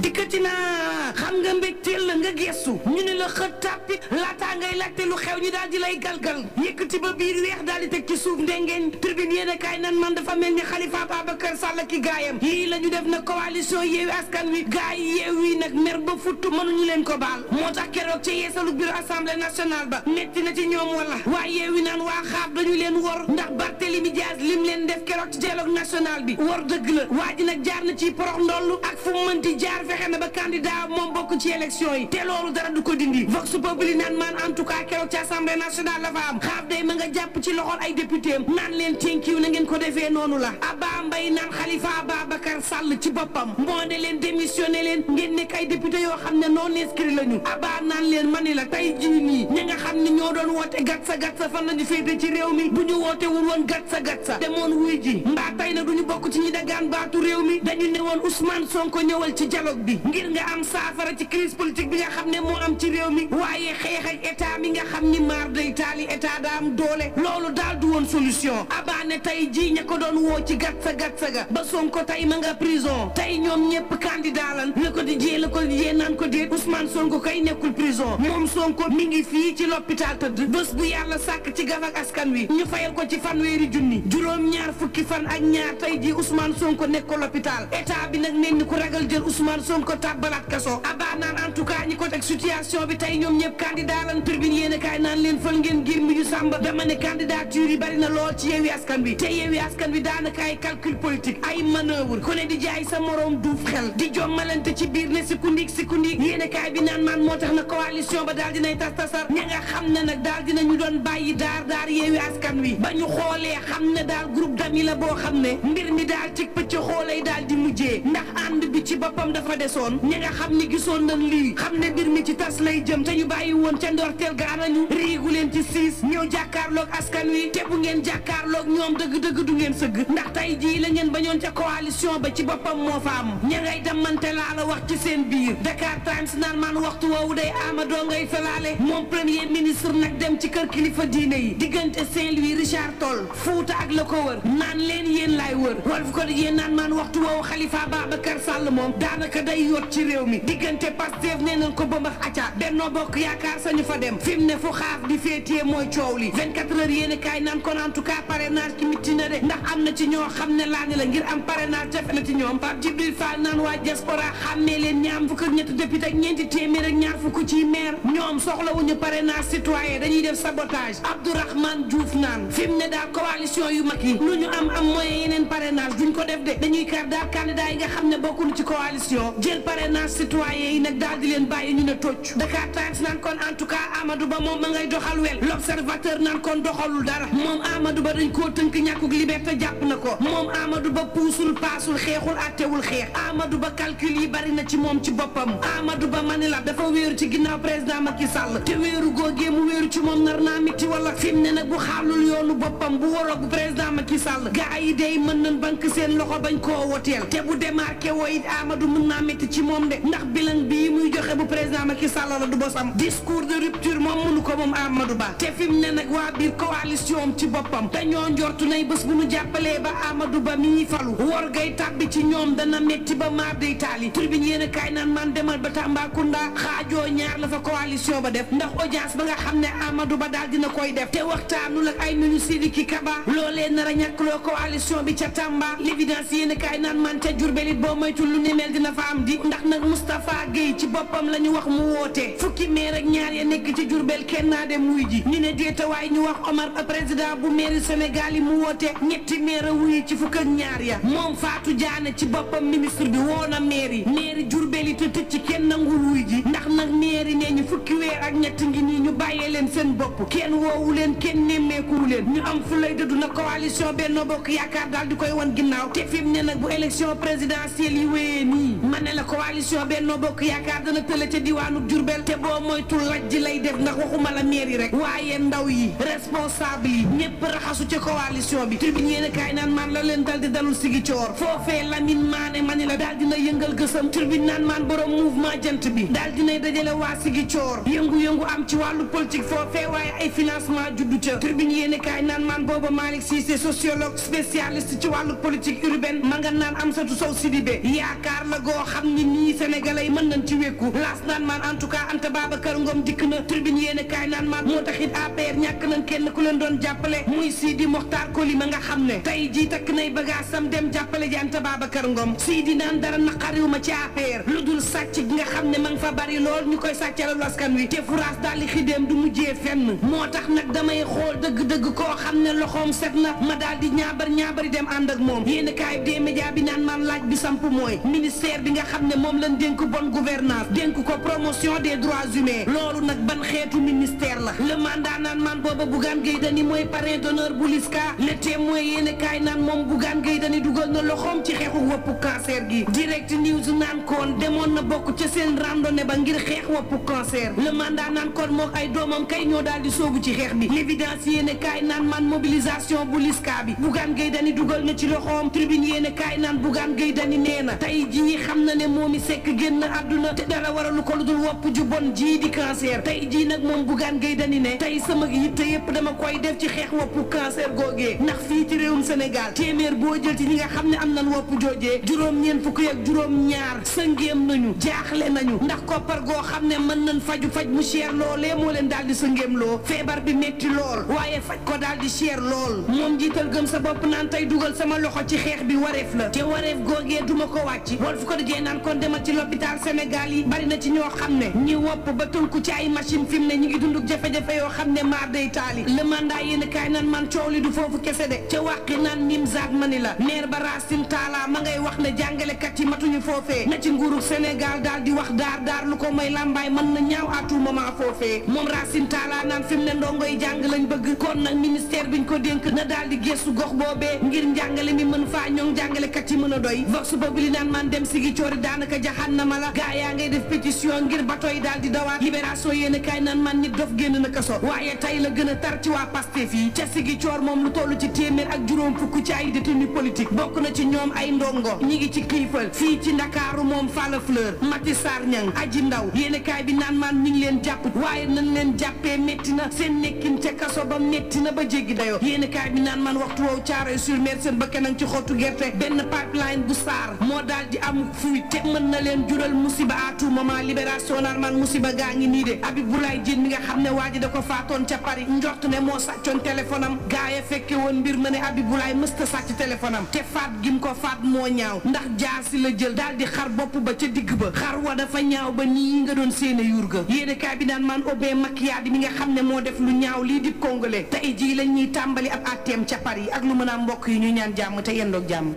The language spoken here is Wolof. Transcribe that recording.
dikkati naa xam nga mbégteel la nga gestu ñu ne la xët tàppi laataa ngay laajte lu xew ñu daal di lay galgal yëkkati ba biir weex daal di teg ci suuf ndengeeñ tribune yéen a kaay nan man dafa mel ni Khalifa Ababacar Sall ki gaayam yii la ñu def na coalition Yewwi Askan Wi gaay yi Yewwi nag mer ba futtu mënuñu leen ko baal moo tax keroog ca yeesalu bureau assemblée nationale ba metti na ci ñoom wala waaye Yewwi naan waa xaab dañu leen wor ndax Barthélémy Dias lim leen def keroog ci dialogue national bi wor dëgg la waa ji nag jaar na ci porox ndollu ak fu mu mënti jaar fexe na ba candidat moom bokk ci élection yi te loolu dara du ko dindi vox populi naan maan en tout cas keroog ci assemblée nationale la fa am xaab day ma nga jàpp ci loxol ay député am naan leen tenkiw na ngeen ko defee noonu la Abba Mbaye naan Khalifa Ababacar Sall ci boppam moo ne leen démissionné leen ngeen nekk ay député yoo xam ne non inscrit lañu Abba naan leen mani la tey jii nii ñi nga xam ne ñoo doon woote gatsa fan lañu féete ci réew mi bu ñu woote wul woon gatsa demoon wuy ji mbaa tey na duñu bokk ci ñi dagaan baatu réew mi dañu ne woon Ousmane Sonko ñëwal ci dialogue bi ngir nga am saafara ci crise politique bi nga xam ne moo am ci réew mi waaye xeex ak état mi nga xam ni maar day taali état daa am doole loolu daal du woon solution Abba ne tey jii ña ko doon woo ci gatsa ga ba Sonko tey ma nga prison tey ñoom ñëpp candidat lan Le Quotidien naan ko déet Ousmane Sonko kay nekkul prison moom Sonko mi ngi fii ci l'hôpital tëdd bés bu yàlla sàkk ci gaf ak askan wi ñu fayal ko ci fanweeri junni juróom-ñaar fukki fan ak ñaar tey jii Ousmane Sonko nekk ko l'hôpital état bi nag mel ni ku ragal jël Ousmane Sonko tàbbalaat kaso Abba naan en tout cas ñi ko teg situation bi tey ñoom ñëpp candidat lan tribune yéen a kaay naan leen fël ngeen ngir mi ñu sàmba dama ne candidature yi bari na lool ci Yewwi Askan Wi te Yewwi Askan Wi daanaka ay calcul politique ay manœuvre ku ne di jaay sa moroom duuf xel di jommalante ci biir ne sikundik yéen a kaay bi naan maan moo tax na coalition ba daal dinay tasar ña nga xam ne nag daal dinañu doon bàyyi daar Yewwi Askan Wi ba ñu xoolee xam ne daal groupe d'amis la boo xam ne mbir mi daal ci pëcc xoolay daal di mujjee ndax ànd bi ci boppam dafa desoon ña nga xam ni gisoon nañ lii xam ne mbir mi ci tas lay jëm te ñu bàyyi woon ca ndorteel ga anañu riigu leen ci siis ñëw jàkkaarloog askan wi te bu ngeen jàkkaarloog ñoom dëgg-dëgg du ngeen sëgg ndax tey jii la ngeen bañoon ca coalition ba ci boppam moo fa am ña ngay damante laa la wax ci seen biir Dakar Times naan maan waxtu woowu day Amadou ngay felaale moom premier ministre nag dem ci kër kilifa diine yi diggante Saint-Louis Richard Toll Fuuta ak la ko wër naan leen yéen laay wër Walf Quotidien naan maan waxtu woowu Khalifa Ababacar Sall moom daanaka day yot ci réew mi diggante Pastef nee nañ ko bëmbax acca Benno Bokk Yaakaar sañu fa dem fi mu ne fu xaaf di féetee mooy coow li 24 heures yéen kaay naan kon en tout cas parrainage ci mitti na de ndax am na ci ñoo xam ne laa ne la ngir am parrainage jafe na ci ñoom Pape Djibril Fall naan waa diaspora xàmmee leen ñaam fukk ak ñetti député ak ñeenti téeméer ak ñaar fukk ci maire ñoom soxlawuñu parrainage citoyen dañuy def sabotage Abdourahmane Diouf naan fi mu ne daal coalition yu mag yi lu ñu am moyen yeneen parrainage duñ ko def de dañuy kar daal candidat yi nga xam ne bokkuñu ci coalition jël parrainage citoyen yi nag daal di leen bàyyi ñu ne tocc Dakar Times naan kon en tout cas Amadou Ba moom ma ngay doxal wel l'observateur naan kon doxalul dara moom Amadou Ba dañ koo tënk ñàkkug liberté jàpp na ko moom Amadou Ba puusul paasul xeexul attewul xeex Amadou Ba calcul yi bari na ci moom ci boppam Amadou Ba mani la dafa wéeru ci ginnaaw président Macky Sall te wéeru googee mu wéeru ci moom nar naa mitti wala fi mu ne nag bu xaalul yoonu boppam bu waroog bu président Macky Sall gaa yi day mën nañ bank seen loxo bañ koo woteel te bu démarqué woo it Amadou mën naa métti ci moom de ndax bilan bii muy joxe bu président Macky Sall la du bosam discours de rupture moom mënu ko moom Amadou Ba te fi mu ne nag waa biir coalition ci boppam te ñoo njortu nay bés bu ñu jàppalee ba Amadou Ba mi falu war gay tàbbi ci ñoom dana métti ba maar day taali tribune yéen a kaay naan man demal ba Tambacounda xaajoo ñaar la fa coalition ba def ndax audience ba nga xam ne Amadou Ba daal dina koy def te waxtaanul ak ay nañu Sidiki Kaba loolee nar a ñàkkloo coalition bi ca Tamba l'évidence yéen a kaay naan man ca Diourbel it boo moytul lu ne mel dina fa am di ndax nag Moustapha Guèye ci boppam la ñu wax mu woote fukki maire ak ñaar ya nekk ci Diourbel kenn naa dem wuy ji ñu ne déetawaay ñu wax Omar président bu mairie Sénégal yi mu woote ñetti maire wuy ci fukk ak ñaar ya moom Fatou Diané ci boppam ministre bi woona mairie Diourbel yi te tëj ci kenn nangul wuy ji ndax nag mairie nee ñu fukki weer ak ñett ngi nii ñu bàyyee leen seen bopp kenn woowu leen kenn nemmeekuwu leen ñu am fu lay dëddu na coalition Benno Bokk Yaakaar daal di koy wan ginnaaw te fi mu ne nag bu élection présidentielle yi wéyee nii ma ne la coalition Benno Bokk Yaakaar dana tële ca diwaanu Diourbel te boo moytul laj ji lay def ndax waxuma la mairie rek waaye ndaw yi responsable yi ñëpp raxasu ca coalition bi tribune yéen a kaay naan man la leen dal di dalul sigi coor foofee Lamine Mané ma ne la daal dina yëngal gësam tribune naan maan borom mouvement jant bi daal dinay dajale waa sigi coor yëngu-yëngu am ci wàllu politique foofee waaye ay financement juddu ca tribune yéen kaay naan maan booba Malick Cissé sociologue spécialiste ci wàllu politique urbaine ma nga naan Amsatou Sow Sidibé yaakaar la goo xam ni nii sénégalais yi mën nañ ci wékku laas naan maan en tout cas Anta Babacar Ngom dikk na tribune yéene kaay naan maan moo taxit APR ñàkk nañ kenn ku leen doon jàppale muy Sidi Mokhtar Koli ma nga xam ne tey jii takk nay bagaasam dem jàppale ji Anta Babacar Ngom Sidi naan dara naqariwu ma ci APR lu dul sàcc gi nga xam ne ma nga fa bari lool ñu koy sàccalal askan wi te furaas daal di xidéem du mujjee fenn moo tax nag damay xool dëgg-dëgg koo xam ne loxoom set na ma daal di ñaabari dem ànd ak moom yéen kaay des médias bi naan maan laaj bi samp mooy ministère bi nga xam ne moom lañ dénk bonne gouvernance dénk ko promotion des droits humains loolu nag ban xeetu ministère la le mandat naan maan booba Bougane Gueye Dany mooy parrain d'honneur bu LISCA le témoin yéen kaay naan moom Bougane Gueye Dany dugal na loxoom ci xeexu woppu cancer gi direct news naan koon demoon na bokk ca seen randonnée ba ngir xeex woppu cancer le mandat naan koon moom ay doomam kay ñoo daal di soobu ci xeex bi l'évidence yéen kaay naan maan mobilisation bu LISCA bi Bougane Gueye Dany dugal na ci loxoom tribune yéen kaay naan Bougane Gueye Dany nee na tey jii xam na ne moomi sekk génn àdduna te dara waralu ko lu dul wopp ju bon jii di cancer tey jii nag moom Bougane Gueye Dany ne tey sama yitte yëpp dama koy def ci xeex woppu cancer googee ndax fii ci réewum Sénégal téeméer boo jël ci ñi nga xam ne am nañ wopp joojee juróom-ñeent fukk ak juróom-ñaar sëngéem nañu jaaxle nañu ndax koppar goo xam ne mën nañ faj mu cher loolee moo leen daal di sëngéem loo feebar bi metti lool waaye faj ko daal di cher lool moom jiital gëm sa bopp naan tey dugal sama loxo ci xeex bi wareef la te wareef googee duma ko wàcc Walf Quotidien naan kon demal ci l'hôpital Sénégal yi bari na ci ñoo xam ne ñi wopp ba tënku ci ay machine fi mu ne ñi ngi dunduk jafe-jafe yoo xam ne maar day taali le mandat yéen kaay naan man coow li du foofu kese de ca wàqi naan nim zaat mani la maire ba Racine Talla ma ngay wax ne jàngalekat yi matuñu foofee na ci nguurug Sénégal daal di wax daar lu ko may làmbaay mën na ñaaw à tout moment foofee moom Racine Talla naan fi mu ne ndongo yi jàng lañ bëgg kon nag ministère biñ ko dénk na daal di gëstu gox boobee ngir njàngale mi mën faa ñoŋ jàngalekat yi mën a doy vox populi naan man dem sigi coori daanaka jaxannama la gaa yaa ngay def pétition ngir bato yi daal di dawaat libération yéen kaay naan man nit dof génn na kaso waaye tey la gën a tar ci waa Pastef yi ca sigi coor moom lu toll ci téeméer ak juróom fukk ci ay détenu politique bokk na ci ñoom ay ndongo ñi ngi ci xiifal fii ci Ndakaaru moom Falla Fleur Mati Sarr Niang Aji Ndaw yéen kaay bi naan man ñi ngi leen jàpp waaye nañ leen jàppee métti na seen nekkin ca kaso ba métti na ba jéggi dayoo yéen kaay bi naan man waxtu woowu Thiaroye sur Mer seen bëkk nañ ci xottu gerte benn pipeline bu saar moo daal di am fuy te mën na leen jural musiba à tout moment libération naan man musiba gaa ngi nii de Abibulaay Dieng mi nga xam ne waa ji da ko faatoon ca Paris njort ne moo sàccoon téléphone am gaa ya fekke woon mbir ma ne Abibulaay mësta sàcc téléphone am te faat gim ko faat moo ñaaw ndax jaasi la jël daal di xar bopp ba ca digg ba xar wa dafa ñaaw ba nii nga doon séene yurga yéene kaay bi naan man Aubin Makiadi mi nga xam ne moo def lu ñaaw lii di congolais tey jii lañ ñuy tàmbali ab atteem ca Paris ak lu mën a mbokk yi ñu ñaan jàmm te yendoog jàmm